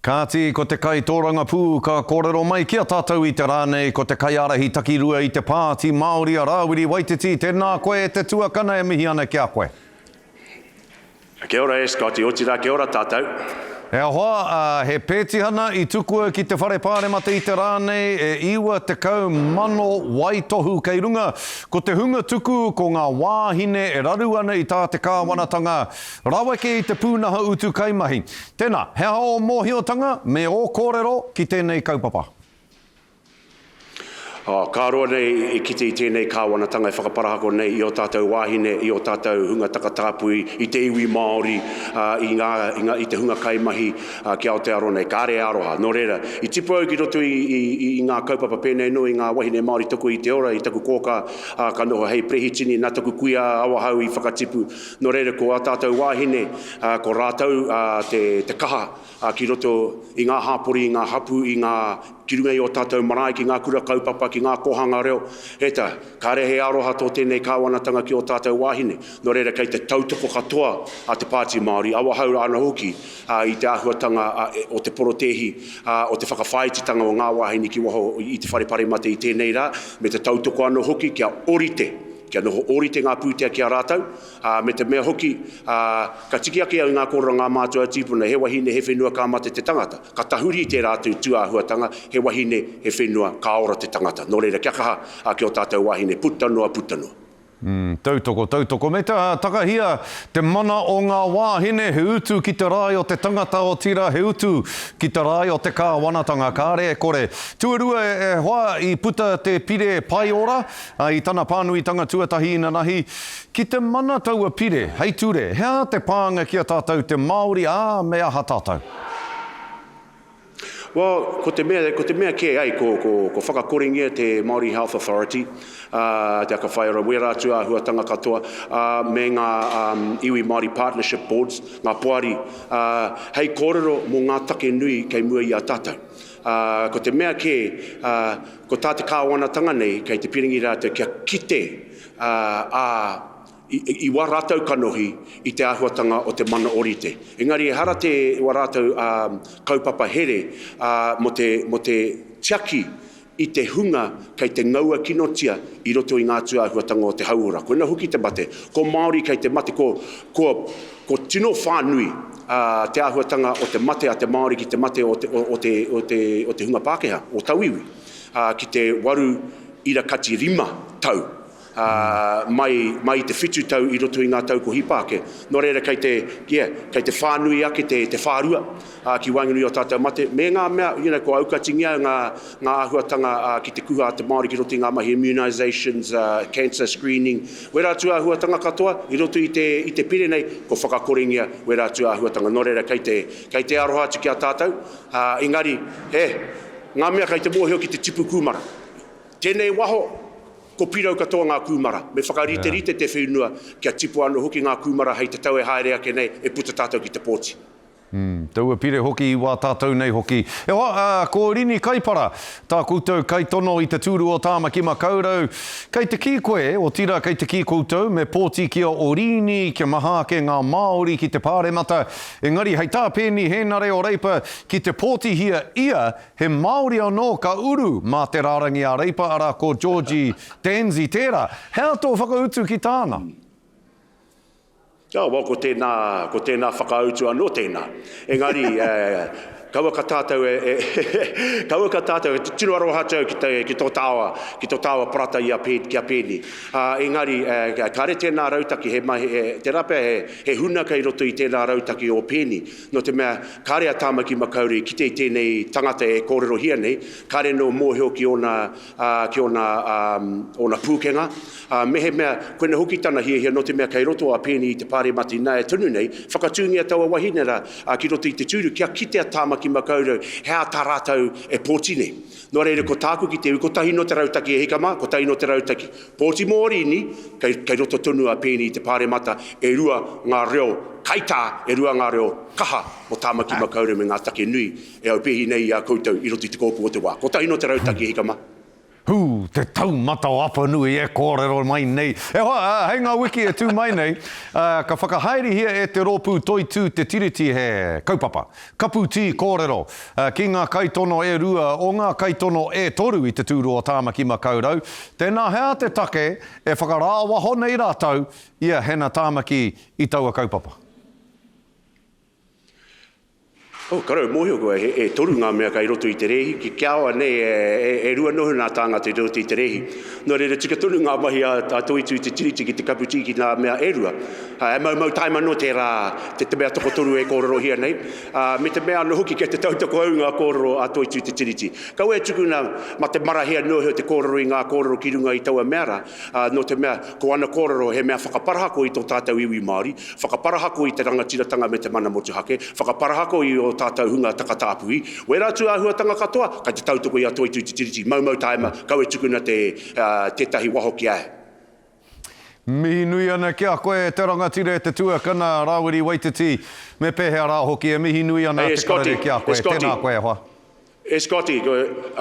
Kāti, ko te kaitōrangapū ka kōrero mai ki a tātou i te rā nei, ko te kaiārahi takirua i te Pāti Māori a Rāwiri Waititi. Tēnā koe e te tuakana e mihi ana ki a koe. Kia ora e Scotty, otirā kia ora tātou. E hoa, he pētihana i tukua ki te Whare Pāremata i te rā nei, e 90,000 waitohu kei runga. Ko te hunga tuku ko ngā wāhine e raru ana i tā te kāwanatanga raweke i te pūnaha utu kaimahi. Tēnā, he aha ō mōhiotanga me ō kōrero ki tēnei kaupapa? Ka roa nei i kite i tēnei kāwanatanga e whakaparahako nei i ō tātou wāhine, i ō tātou hunga takatāpui, i te iwi Māori, i ngā, i ngā, i te hunga kaimahi ki Aotearoa nei. Kāre e aroha. Nō reira, i tipu au ki roto i, i, i ngā kaupapa pēnei nō i ngā wahine Māori toko i te ora, i taku kōkā, ā, ka noho hei perehitini nā taku kuia Awahau i whakatipu. Nō reira, ko ā tātou wāhine, ā, ko rātou, ā, te, te kaha, ā, ki roto i ngā hāpori, i ngā hapū, i ngā, ki runga i ō tātou marae, ki ngā kura kaupapa, ki ngā kōhanga reo. Eta, kāre he aroha tō tēnei kāwanatanga ki ō tātou wāhine. Nō reira, kei te tautoko katoa a Te Pāti Māori, awahau rāna hoki, ā, i te āhuatanga o te porotēhi, ā, o te whakawhāititanga o ngā wāhine ki waho i te whare paremata i tēnei rā, me te tautoko anō hoki kia ōrite, kia noho ōrite ngā pūtea ki a rātou, Ā, me te mea hoki, ā, ka tiki ake au i ngā kōrero a ngā mātua tīpuna, he wahine, he whenua ka mate te tangata. Ka tahuri tērā atu tūāhuatanga, he wahine, he whenua, ka ora te tangata. Nō reira, kia kaha, ā, ki ō tātou wāhine, puta noa, puta noa. Mm, tautoko, tautoko. Me te aha, takahia te mana o ngā wāhine, he utu ki te rae o te tangata, otirā he utu ki te rae o te kāwanatanga, kāre e kore. Tuarua, e hoa, i puta te pire Paeora, ā, i tana pānuitanga tuatahi inanahi, Ki te mana taua pire hei ture, he aha te pānga ki a tātou te Māori, ā, me aha tātou? Well, ko te mea, ko te mea kē ai, ko, ko, ko whakakorengia te Māori Health Authority, ā, te Aka Whaiora, wērā atu āhuatanga katoa, ā, me ngā um, iwi Māori Partnership Boards, ngā poari, ā, hei kōrero mō ngā take nui kei mua i a tātou. Ā, ko te mea kē, ā, ko tā te kāwanatanga nei, kei te piringi rātou kia kite, ā, ā, i, i wā rātou kanohi i te āhuatanga o te mana ōrite. Engari ehara te wā rātou ā, kaupapa here ā, mō te, mō te tiaki i te hunga kei te ngaua kinotia i roto i ngā tūāhuatanga o te hauora. Koina hoki te mate. Ko Māori kei te mate, ko, ko, ko tino whānui ā, te āhuatanga o te mate a te Māori ki te mate o te, o, o te, o te, o te hunga Pākehā, o tauiwi, ā, ki te 8.5 tau, ā, mai, mai i te whitu tau i roto i ngā tau ko hipa ake. Nō reira kei te, yeah, kei te whānui ake te, te whārua, ā, ki waenganui o tātou mate, me ngā mea, you know, kua aukatingia ngā, ngā āhuatanga, ā, ki te kuha a te Māori ki roto i ngā mahi immunisations, ā, cancer screening, wērā atu āhuatanga katoa i roto i te, i te pire nei, kua whakakorengia wērā atu āhuatanga. Nō reira kei te, kei te aroha atu ki a tātou, ā, engari, he, ngā mea kei te mōhio ki te tipu kūmara. Tēnei waho, ko pirau katoa ngā kūmara. Me whakariterite te whenua kia tipu anō hoki ngā kūmara hei te tau e haere ake nei e puta tātou ki te pōti. Mm, taua pire hoki i wā tātou nei hoki. E hoa, ā, ko Rini Kaipara, tā koutou kaitono i te tūru o Tāmaki Makaurau. Kei te kī koe, otirā kei te kī koutou, me pōti ki a Orīni kia maha ake ngā Māori ki te Pāremata. Engari hei tā Peeni Hēnare o Reipa, ki te pōtihia ia, He Māori anō ka uru mā te rārangi a Reipa, arā ko Georgie Danzy tērā. He aha tō whakautu ki tāna? Oh, well, ko tēnā, ko tēnā whakautu anō tēnā. Engari, eh, kaua ka tātou e, e kaua ka tātou, e tino aroha atu au ki, te, ki tō tāua, ki tō tāua parata i a Pē, ki a Pēni. Uh, engari, eh, kāre tēnā rautaki, he mahi, he, tērā pea he, he huna kei roto i tēnā rautaki o Pēni. Nō te mea, kāre a Tāmaki Makaurau i kite i tēnei tangata e kōrerohia nei, kāre nō mōhio ki ōna, ā, ki ōna, ā, ōna pūkenga. Ā, mehemea, koina hoki tana hiahia, nō te mea kei roto a Pēni i te pāremata ināia tonu nei, whakatūngia taua wahine rā, ā, ki roto i te tūru, kia kite a Tāmaki Makaurau he aha tā rātou e pōti nei. Nō reira, ko tāku ki te iwi, kotahi nō te rautaki e hika mā, kotahi nō te rautaki. Pōti mō Rini, kei, kei roto tonu a Pēni i te Pāremata, e rua ngā reo kaitā, e rua ngā reo kaha o Tāmaki Makaurau me ngā take nui e aupēhi nei i a koutou i roto i te kōpū o te wā. Kotahi nō te rautaki e hika mā. Hū! Te taumata o Apanui e kōrero mai nei. E hoa, hei ngā wiki e tū mai nei, ka whakahaerehia e te rōpū Toitū Te Tiriti he kaupapa, kapu tī kōrero, ki ngā kaitono e rua o ngā kaitono e toru i te tūru o Tāmaki Makaurau. Tēnā he aha te take e whakarāwaho nei rātou i a Hannah Tāmaki i taua kaupapa? Oh, karau, mōhio koe, he, e toru ngā mea kei roto i te rēhi, ki kia awa nei, e, e, e rua noho nā tāngata i roto i te rēhi. Nō reira, tika tonu ngā mahi a, a Toitū Te Tiriti ki te kapu tī ki ngā mea e rua. Ha, e maumau taima anō tērā, te, te mea tokotoru e kōrerohia nei, ā, me te mea anō hoki kei te tautoko au i ngā kōrero a Toitū Te Tiriti. Kaua e tukuna ma te marahea noa iho te kōrero i ngā kōrero ki runga i taua mea rā, ā, nō te mea, ko ana kōrero he mea whakaparahako i tō tātou iwi Māori, whakaparahako i te rangatiratanga me te mana motuhake, whakaparahako i ō tātou hunga takatāpui, wērā tū āhuatanga katoa, kai te tautoko i a Toitū Te Tiriti, maumau tāima, kau e tukuna te, ā, tētahi waho ki a. Mihi nui ana ki a koe e te rangatira e te tuakana Rawiri Waititi, me pēhea rā hoki e mihi nui ana Hey, te karere Scotty, ki a koe, Scotty. tēnā koe e hoa. E Scotty,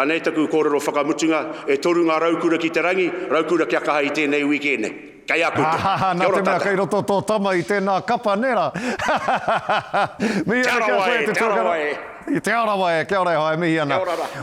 anei taku kōrero whakamutunga, e toru ngā raukura ki te rangi, raukura kia kaha i tēnei wikēne. Kei a koutou. Nā Kia ora te mea tātou. kei roto tō tama i tēnā kapa, nē rā? Mihi Te ana ki a Arawa koe e, te Te tuakana. Arawa e. Te Arawa e, kia ora e hoa, e mihi ana. Kia ora rā.